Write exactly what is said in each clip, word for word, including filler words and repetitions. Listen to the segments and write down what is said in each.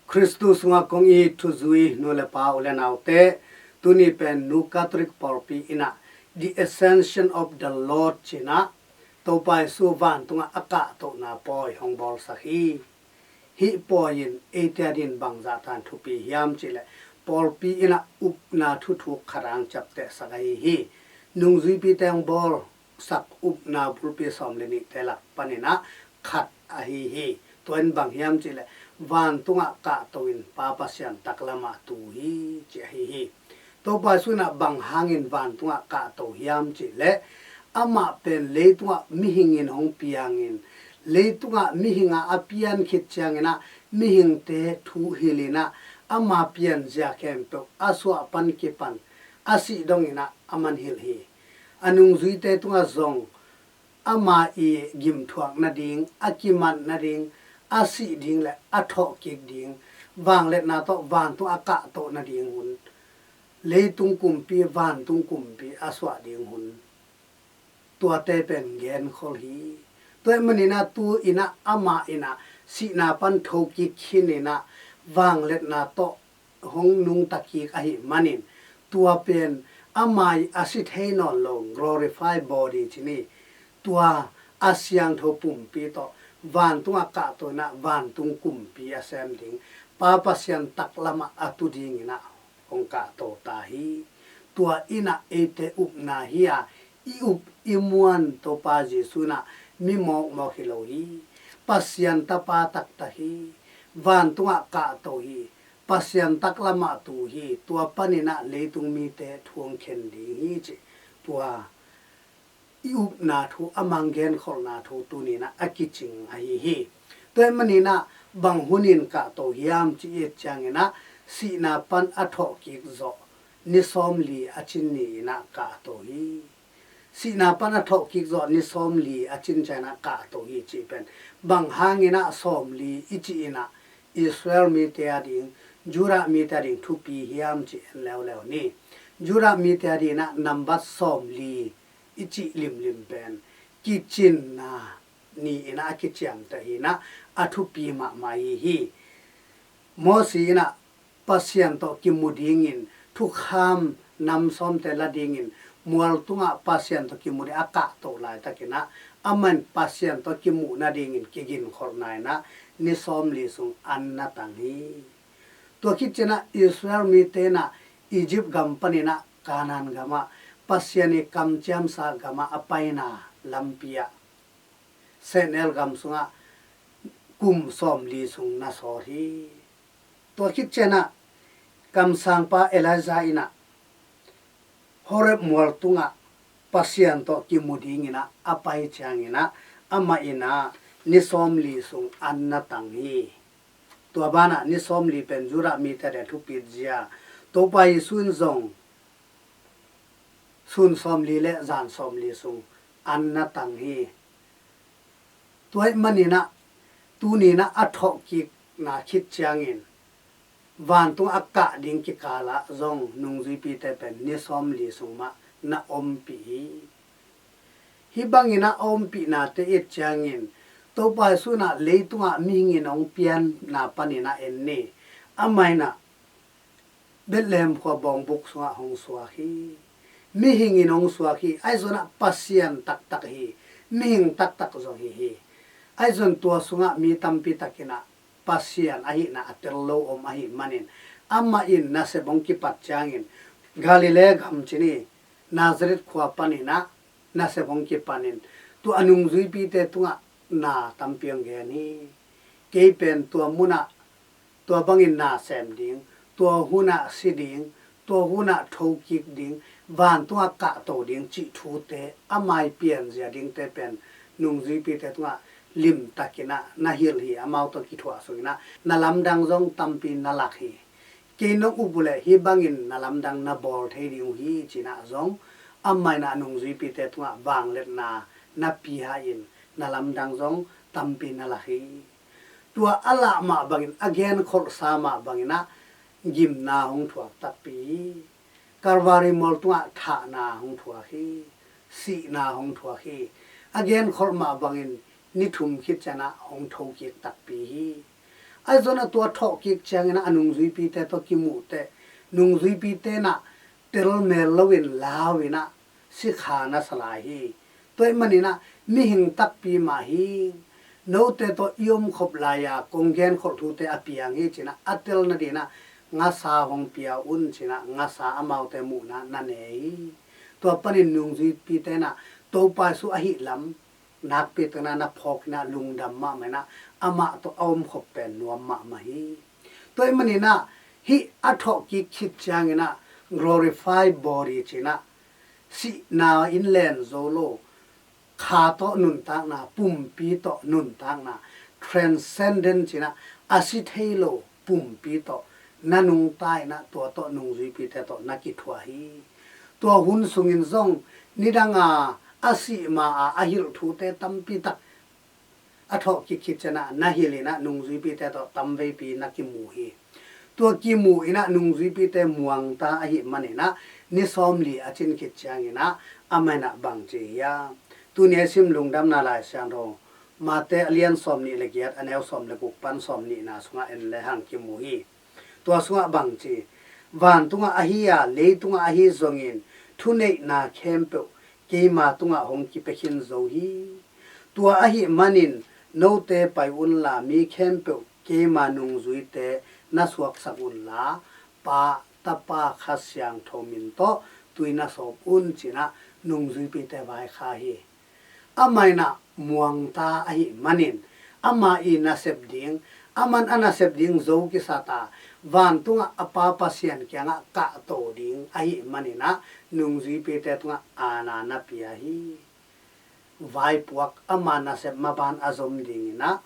Khristu sungah kong it thuzui nu le pa, u le naute, tuni pen Nu Catholic pawlpi in ah The Ascension of the Lord ci-in ah Topa Jesu vantungah a kahtohna pawi hong bawlsak hi. Hih pawi in eite adingin bangzah tan thupi hiam cih leh pawlpi in ah upna thuthuk khat hong ciaptehsak ahi hi. Nungzuipite hong bawlsak upna bulpi sawm le nihte lak panin ah khat ahi hi. Tua in bang hiam cih leh vantungah kahto in Pa Pasian taklamah tu hi, ci ahi hi. Topa Jesu in ah bang hangin vantungah kahto hiam cih leh amah pen leitungah mihing in hong piangin, leitungah mihing ah a pian khit ciangin ah mihingte thu hilh in ah ama pianzia khempeuh a suah pan kipan a sih dongin ah aman hilh hi. A nungzuite tungah zong ama i gimthuak nading, a kimat nading, a sih ding le a thawhkik ding, vangliatna tawh vantung a kahtoh nading hun, leitung kumpi, vantung kumpi a suah ding hun, tuate pen genkhol hi. Tua ahih manin ah tu in ah amah in ah sihna pan thokik khin in ah vangliatna tawh hong nungta kik ahih manin, tua pen ama i a si thei nawn lo glorify body ci ni, tua a siangtho pumpi tawh vantungah kahto in ah vantung kumpi a sem ding, Pa Pasian taklamah a tu dingin ah hong kahto ta hi. Tua in ah eite upna hi a, i up i muan Topa Jesu in ah mi mawkmawk hi lo hi. Pasian tapa taktak hi. Vantungah kahto hi. Pasian taklamah tu hi. Tua panin ah leitung mite thu hong khen ding hi, ci. Tua i upna thu, a mang genkholhna thu tuni in ah a kicing ahi hi. Tua ahih manin ah bang hunin kahto hiam cih i et ciangin ah sihna pan a thawhkik zawh ni sawmli a cin ni in ah kahto hi. Sihna pan a thawhkik zawh ni sawmli a cin ciangin ah kahto hi cih pen bang hangin ah sawmli i cih in ah Israel mite ading, Judah mite ading thupi hiam cih en leuleu ni. Judah mite ading in ah nambat sawmli i cih limlim pen kicinna ni in ah a kiciamteh hi in ah a thupi mahmah hi hi. Moses in ah Pasian tawh kimu dingin, thukham nam sawmte la dingin mual tungah Pasian tawh kimu ding a kahtoh laitakin ah amah in Pasian tawh kimuh nadingin kiginkholhna in ah ni sawmli sung an na tang hi. Tua khit ciangin ah Israel mite in ah Egypt gam panin ah Kanaan gamah, Pasian i kamciamsa gamah a paina lampi ah Sehnel gam sungah kum sawmli sung na sawt hi. Tua khit ciangin ah kamsangpa Elijah in ah Horeb mual tungah Pasian tawh kimu dingin ah a pai ciangin ah amah in ah ni sawmli sung an na tang hi. Tua banah ni sawmli pen Judah mite ading a thupit zia, Topa Jesu in zong sun sawmli le zan sawmli sung an na tang hi. Tua ahih manin ah tuni in ah a thawhkikna khit ciangin vantung a kah ding kikal ah zong nungzuipite pen ni sawmli sung mah na ompih hi. Hih bangin ah a ompihnate i et ciangin Topa Jesu in ah leitungah mihing in hong pianna panin ah en ni. Amah in ah Bethlehem khua bawngbuk sungah hong suak hi. Mihing in hong suak hi. Ahi zongin ah Pasian taktak hi. Mihing taktak zong hi hi. Ahi zongin tua sungah mi tampi takin ah Pasian ahihna a tel lo om ahih manin, amah in nasep hong kipat ciangin Galilee gam ci ni, Nazareth khua panin ah nasep hong kipanin, tua a nungzuipite tungah na tampi hong gen hi. Kei pen tua munah tua bangin na sem ding, tua hunah si ding, tua hunah thokik ding, vantungah kahto ding cih thute, amah i pianzia dingte pen nungzuipite tungah limtakin ah na hilh hi. Amau tawh kithuah sungin ah na lamdang zong tampi na lak hi. Kei nong up uh leh hih bangin na lamdang na bawl thei ding uh hi, ci-in ah zong amah in ah nungzuipite tungah vangliatna na pia in na lamdang zong tampi na lak hi. Tua a lah mah bangin, a genkholhsa mah bangin ah gimna hong thuak takpi hi. Kalvari mual tungah thahna hong thuak hi. Sihna hong thuak hi. A genkholh mah bangin ni thum khit ciangin ah hong thokik takpi hi. Ahi zongin a tua thawhkik ciangin ah a nungzuipite tawh kimuh teh, nungzuipite in ah telmel loin lau in ah sikha na sa lai hi. Tua ahih manin ah mihing takpi mah hi. Note tawh i omkhop lai-a kong genkholh thute a piang hi ci-in ah a tel nadingin ah ngasa hong pia un ci-in ah ngasa amaute muhna na ne hi. Tua panin nungzuipite in ah Topa Jesu ahih lam nakpi takin ah na phawk in ah lungdam mahmah in ah amah tawh a omkhop pen nuam mahmah hi. Tua ahih manin ah hih a thawhkik khit ciangin ah glorified body ci-in ah sihna in len zo lo, kha tawh nuntakna, pumpi tawh nuntakna, transcendent ci-in ah a si thei lo pumpi tawh na nungta in ah tua tawh nungzuipite tawh na kithuah hi. Tua hun sungin zong nidanga a sih ma-a a hilh thute tampi tak a thawhkik khit ciangin ah na hilh in ah nungzuipite tawh tamveipi na kimu hi. Tua kimu in ah nungzuipite muangta ahih manin ah ni sawmli a cin khit ciangin ah amah in ah bang ci hiam? Tuni a i sim Lungdamna Lai Siangtho Mate a lian sawmnih le giat, a neu sawm le guk pan sawmnihna sungah en le hang kimu hi. Tua sungah bang ci, vantungah ahi-a leitungah ahi zongin thuneihna khempeuh keima tungah hong kipia khin zo hi. Tua ahih manin note pai unla mi khempeuh keima nungzuite na suaksak unla, Pa, Tapa, Kha Siangtho min tawh tui na sawp un ci-in ah nungzuipite vaikhak hi. Amah in ah muangta ahih manin ama i nasep ding, aman a nasep ding zo kisat a vantungah a Pa Pasian kiangah kahto ding ahih manin ah nungzuipite tungah aana na pia hi. Vaipuak ama nasep maban a zom dingin ah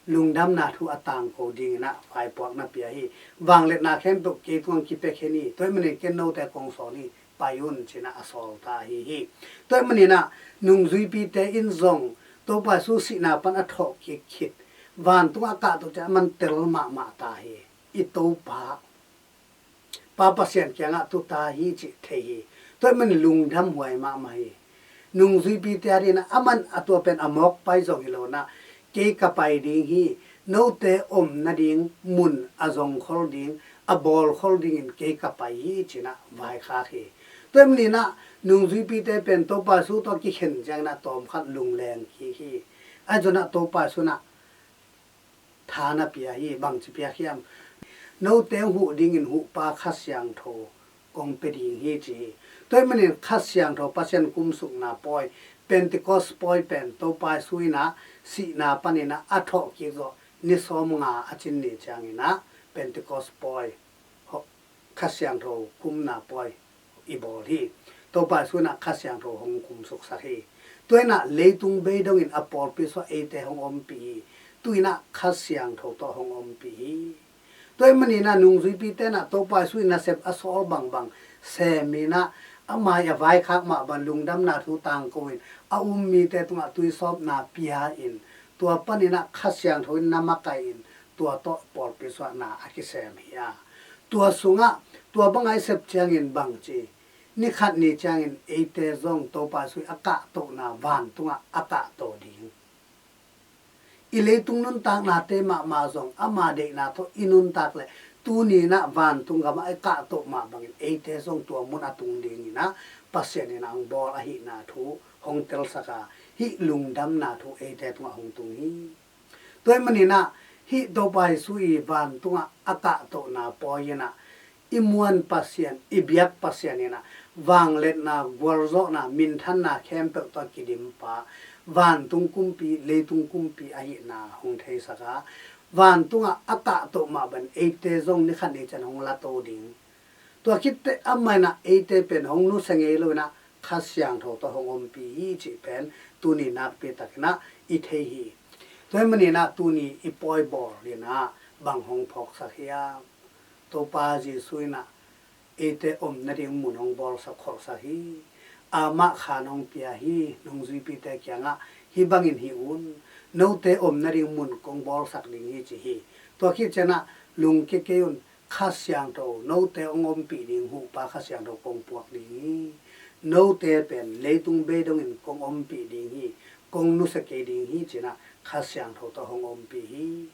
lungdamna thu a tangko dingin ah vaipuak na pia hi. Vangliatna khempeuh kei tungah kipia khin hi. Tua ahih manin ken note kong sawl hi, pai un ci-in ah a sawlta ahi hi. Tua ahih manin ah nungzuipite in zong Topa Jesu sihna pan a thawhkik khit vantungah a kahto ciang aman tel mahmah ta hi. I Topa Pa Pasian kiangah tuta hi cih thei hi. Tua ahih manin lungdam huai mahmah hi. Nungzuipite adingin ah aman a tua pen a mawk pai zong hi lo in ah kei ka pai ding hi, note om nading mun a zongkhol ding, a bawlkhol dingin kei ka pai hi ci-in ah vaikhak hi. Tua ahih manin ah nungzuipite pen Topa Jesu tawh kikhen ciangin ah tawmkhat lungleng kik hi. Ahi zongin ah Topa Jesu in ah tha na pia hi. Bangci piak hiam? Note hong huh dingin Huhpa Kha Siangtho kong pia ding hi ci hi. Tua ahih manin Kha Siangtho Pasian kumsukna pawi, Pentecost pawi pen Topa Jesu in ah sihna panin ah a thawhkik zawh ni sawmnga a cin ni ciangin ah Pentecost pawi, Kha Siangtho kumna pawi i bawl hi. Topa Jesu in ah Kha Siangtho hong kumsuksak hi. Tua in ah leitung bei dongin a pawlpi sungah eite hong ompih hi. Tu in ah Kha Siangtho tawh hong ompih hi. Tua ahih manin ah nungzuipite in ah Topa Jesu i nasep a sawl bangbang sem in ah ama i a vaikhak mah bang lungdamna thu tangko in a um mite tungah tuisawpna pia in, tua panin ah Kha Siangtho in na makaih in, tua tawh pawlpi sungah na a kisem hi a. Tua sungah tua banga i sep ciangin bangci, ni khat ni ciangin eite zong Topa Jesu i a kahtohna vantungah a kahto ding. I leitung nuntaknate mahmah zong ama deihna tawh i nuntak leh tuni in ah vantung gamah i kahtoh mah bangin eite zong tua mun a tung dingin ah Pasian in ah hong bawl ahihna thu hong telsak a, hih lungdamna thu eite tungah hong tung hi. Tua ahih manin ah hih Topa Jesu i vantungah a kahtohna pawi in ah i muan Pasian, i biak Pasian in ah vangliatna, gualzawhna, minthanna khempeuh tawh a kidimpa, vantung kumpi, leitung kumpi ahihna hong theisak a, vantungah a kahtoh mah bangin eite zong ni khat ni ciang hong lato ding. Tua khit teh amah in ah eite pen hong nusia ngei lo in ah Kha Siangtho tawh hong ompih hi cih pen tuni nakpi takin ah i thei hi. Tua ahih manin ah tuni i pawi bawl in ah bang hong phawksak hiam? Topa Jesu in ah eite om nading mun hong bawlsak kholhsak hi. Amah khan hong pia hi, nungzuipite kiangah hih bangin hih un, note om nading mun kong bawlsak ding hi ci hi. Tua khit ciang ah lungkia kei un, Kha Siangtho note hong ompih ding Huhpa Kha Siangtho kong puak ding hi. Note pen leitung bei dongin kong ompih ding hi, kong nusia kei ding hi ci-in ah Kha Siangtho tawh hong ompih hi.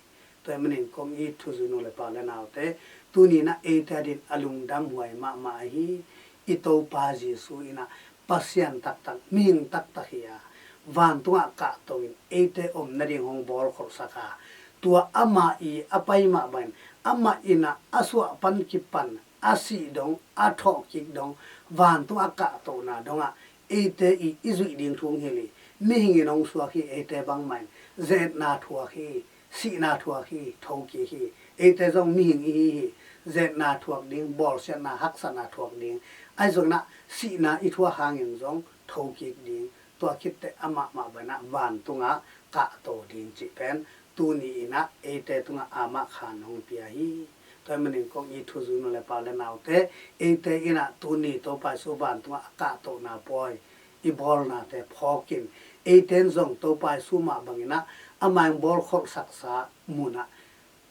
Tua ahih manin kong it thuzui nu le pa le naute, tuni in ah eite adingin a lungdam huai mahmah ahi. I Topa Jesu in ah Pasian taktak, mihing taktak hi a, vantungah kahto in eite om nading hong bawlkholhsak a, tua amah i a pai mah bangin amah in ah a suah pan kipan a sih dong, a thawhkik dong, vantungah kahtohna dongah eite i, i zuih ding thu hong hilh hi. Mihing in hong suak hi, eite bangmah in ze-etna thuak hi, sihna thuak hi, thokik hi. Eite zong mihing i hi hi, ze-etna thuak ding, bawlsiatna, haksatna thuak ding. Ahi zongin ah sihna i thuak hangin zong thokik ding. Tua khit teh amah mah bangin ah vantungah kahto ding cih pen tuni in ah eite tungah amah khan hong pia hi. Tua ahih manin kong it thuzui nu le pa le naute, eite in ah tuni Topa Jesu vantungah a kahtohna pawi i bawlnate phawk in, eite in zong Topa Jesu mah bangin ah amah hong bawlkholhsaksa munah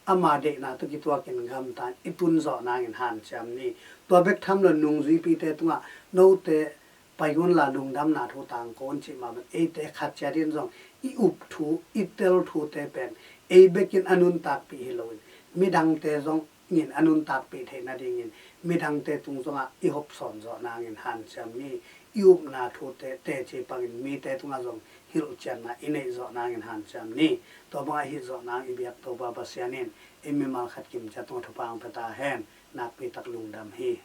ama deihna tawh kituakin gamta in i tun zawh nangin hanciam ni. Tua bek tham lo, nungzuipite tungah note pai unla lungdamna thu tangko un cih mah bangin eite khat ciat in zong i up thu, i tel thute pen ei bekin a nuntakpih hi loin midangte zong in a nuntakpih theih nadingin midangte tung zongah i hopsawn zawh nangin hanciam ni. I upna thute teci pangin mite tungah zong hilhcianna i neih zawh nangin hanciam ni. Tua bangah hih zawh nang i biak Topa Pasian in ei mimal khat kim ciat tungah thupha hong pia ta hen. Nakpi tak lungdam hi.